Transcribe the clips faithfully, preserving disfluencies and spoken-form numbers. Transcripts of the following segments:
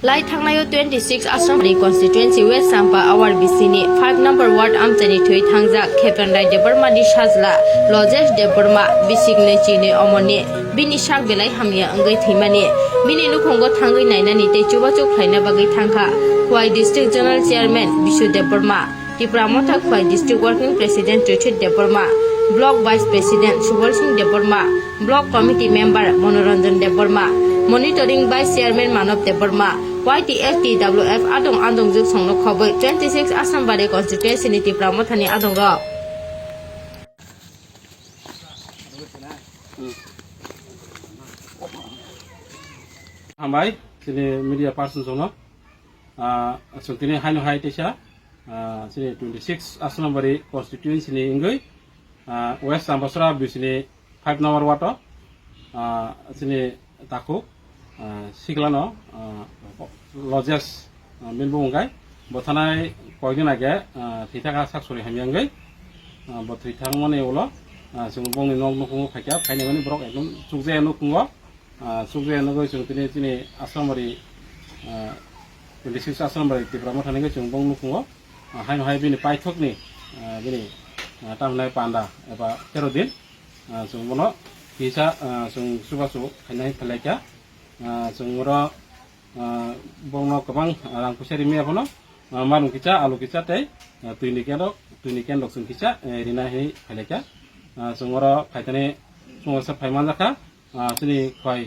Lai thangnaio twenty six Asrambari constituency West Champa Awar bisini five number ward amchaini thwi thangjak Khependrai Debbarma ni sajla Lojesh Debbarma bisik nwi chinwi omoni bini sak belai hamya wngwi thwimani bini nukhungo thangwi nainani tei chubachu khlaina bagwi thangkha Khwai District Zonal Chairman Bisu Debbarma. Tipra Motha Khwai District Working President Choithit Debbarma, Block Vice President Subal Singh Debbarma, Block Committee Member Monoranjan Debbarma, Monitoring Vice Chairman Manav Debbarma, Y T F T W F adong adongjwk songno khobwi twenty six Asrambari constituency ni Tipra Motha ni adongrok. Hambai, chini media person songno. Ah, chwng tini haino hai teisa, ah, chini twenty six Asrambari constituency ni wngwi, ah, West Ambasara bisini five number ward o, ah, chini takhuk, ah, siklano, ah, Lojesh, ah, bini bumung kai bothanai koidin age, ah, thwithakha sak sori hamya wngwi, ah, bo thwithangmani ulo, ah, chwng bongni nok nukhungo phaikha, phainai mani borok ekdom chukjaya nukhungo. Ah, chukjaya nugwi chwng tini chini Asrambari, ah, twenty six Asrambari Tipra Motha nugwi chwng bong nukhungo, ah, haino hai bini paithokni, ah, bini, ah, tamhinai panda eba tero din, ah, chwng bono kisa, ah, chwng chubachu khainai phailaikha. Ah, chwng oro, ah, bongno kwbang, ah, rang puisa rimaya phano, ah, marung kisa, alu kisa tei, ah, twini kendok, twini kendok chwng kisa, eh, rina hinwi phailaikha. Ah, chwng oro phaitani chwngsa phaimanjakha. Ah, chini Khwai,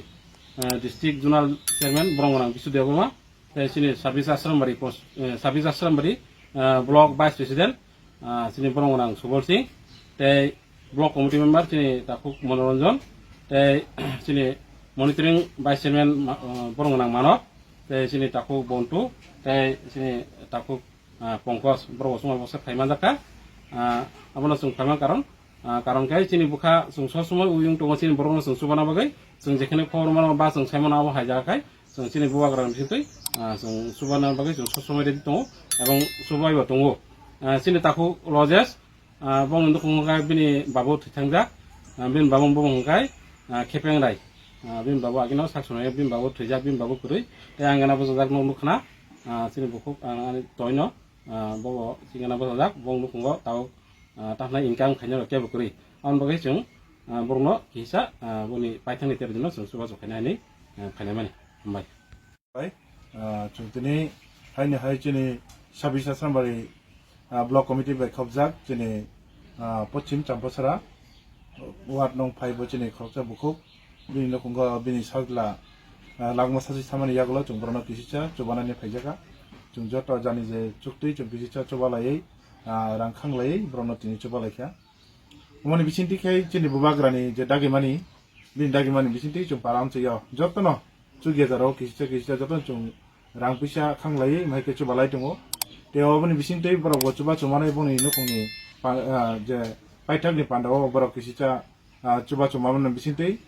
ah, District Zonal Chairman borok gwnang Bisu Debbarma, tei chini Sabis Asrambari pos-, eh, Sabis Asrambari, ah, Block Vice President, ah, chini borok gwnang Subal Singh, tei Block Committee Member chini takhuk Monoranjan, tei chini Monitoring Vice Chairman ma-, ah, borok gwnang Manav, tei chini takhuk Bontu, tei chini takhuk ah, Pongkos, borok bo chwng bai boksa phai manjak kha. Ah, abono chwng phai man karon, ah, karon khe chini bwkha chwng sob somoi uyung tongo, chini borokno chwng chubana bagwi, chwng jekheno khobor mano ba chwng sai mano abo hai jaga khai, chwng chini bubagra ni bisingtwi, ah, chwng chubana bagwi chwng sob somoi ready tongo, ebong chubai bo tongo. Ah, chini takhuk Lojesh, ah, bongni nukhungo khe bini babu thwi thangjak, ah, bini babu bumung hwnkhe, ah, Khepengrai. Ah, bini babu agino sak sonai, bini babu thwijak, bini babu kwrwi, tei ang gana bwsajak nok nukhna, ah, chini bukhuk, ah, ani toino, ah, bobo chini gana bwsajak, bong nukhungo tabuk, ah, tamhinai income khaina rok kebo kwrwi. Aboni bagwi chwng, ah, borokno kisa, ah, boni paithakni tero dino chwng chubachu khaina hinwi, ah, khainai mani. Hambai. Bai, ah, chwng tini haino hai chini Sabis Asrambari, ah, Block Committee bai khopjak chini, ah, Pochim Champasara, Ward nong five o chini khoroksa bukhuk, bini nukhungo bini sajla, ah, langma sachi samani yagulo chwng borokno kisisa chubanani phaijakha. Chwng joto jani je chuktwi chwng kisisa chubalaiwi, ah, rang khanglaiwi borokno tini chubalaikha. Omoni bisingtwi khe chini bubagrani je dagimani, bini dagimani bisingtwi chwng para amchwio jotono chukya jaro kisisa kisisa jotono chwng rang puisa khanglaiwi mai khe chubalai tongo. Tei oboni bisingtwi borok bo chubachu manwi bongni nukhungni pa-, ah, je paithakni pandao borok kisisa, ah, chubachu mamani bisingtwi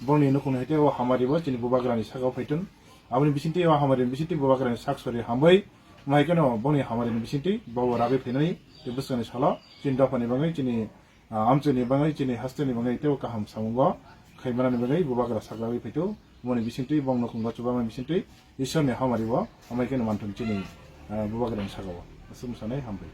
bongni nukhungni hai tei o hamari bo chini bubagrani sakao phaitun. Aboni bisingtwi o hamari bisingtwi bubagrani sak sori hambai mai kheno bongni hamari ni bisingtwi bobo ragwi phainani tei bwskangni salo chini dophani bagwi chini, ah, amchwini bagwi chini hasteni bagwi teibo kaham samungo khaimanani bagwi bubagra saklagwi phaithu. Boni bisingtwi bong nukhungo chubamani bisingtwi Ishwarni hamari bo hamai kheno manthun chini, ah, bubagrani sakao. Aswk sanai hambai.